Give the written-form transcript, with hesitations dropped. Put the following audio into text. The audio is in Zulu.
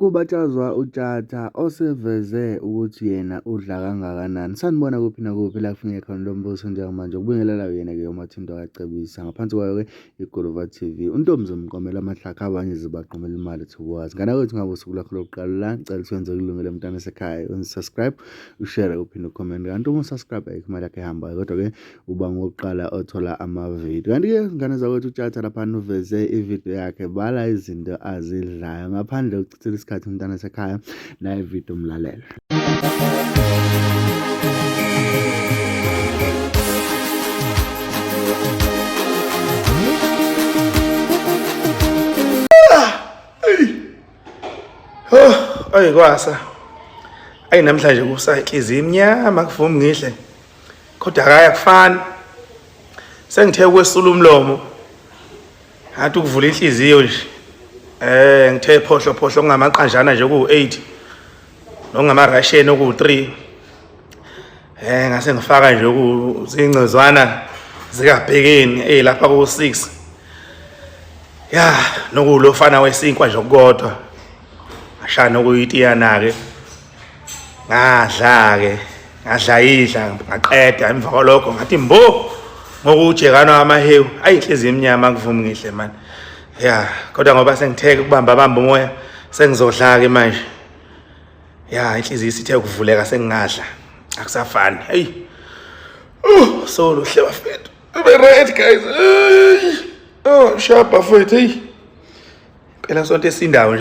Kubatshazwa uTshatha oseveze ukuthi yena udla kangakanani. Sanibona kuphi nakuphi la kufinye khona lo mbuso njengamanje. Ukubingelela yena-ke uMathinto kaCebisa. Ngaphansi kwayo-ke iGuluva TV. Untombi zimqomela amahlakha abanye zibaqomela imali thokoza. Ngane kwethu ngabe usuku lwakho lokuqala la ngicela ukuthi kulungele mntana sekhaya. Unsubscribe, ushare uphinde ucomment. Kanti uma usubscribe ayikho imali yakho ehambayo kodwa-ke uba ngokuqala othola amavidiyo. Kanti-ke ngane zakwethu uTshatha laphana uveze ividiyo yakhe bala izinto azidlayo ngaphandle kokuchithela isikhathi umntana sekhaya naye ividiyo mlalele. Oh, ayi kwasa. Ayi namhlanje kusa inhliziyo imnyama kuvumi ngihle. Kodwa akayi akufani. Sengithe ukwesula umlomo. Ngathi ukuvula inhliziyo nje. Eh ngithe phohlo phohlo kungamaqanjana nje ku8. Nokungama Russian oku3. Eh ngase ngifaka nje kuzincezwana zikabhekeni eh lapha ku6. Ya nokulofana wesinkwa nje kodwa. Ashana okuyitiyana ke. Ngadla ke. Ngadla idla ngaqeda emva kwalokho ngathi mbo ngokujekana amahewu ayi inhliziyo emnyama akuvumi ngihle mani ya kodwa ngoba sengitheke ukubamba bamba umoya sengizodla ke manje ya inhliziyo isithe ukuvuleka sengingadla akusafani hey oh so luhle bafethu ube right guys oh shapa bafethu hey phela sonke esindawo nje.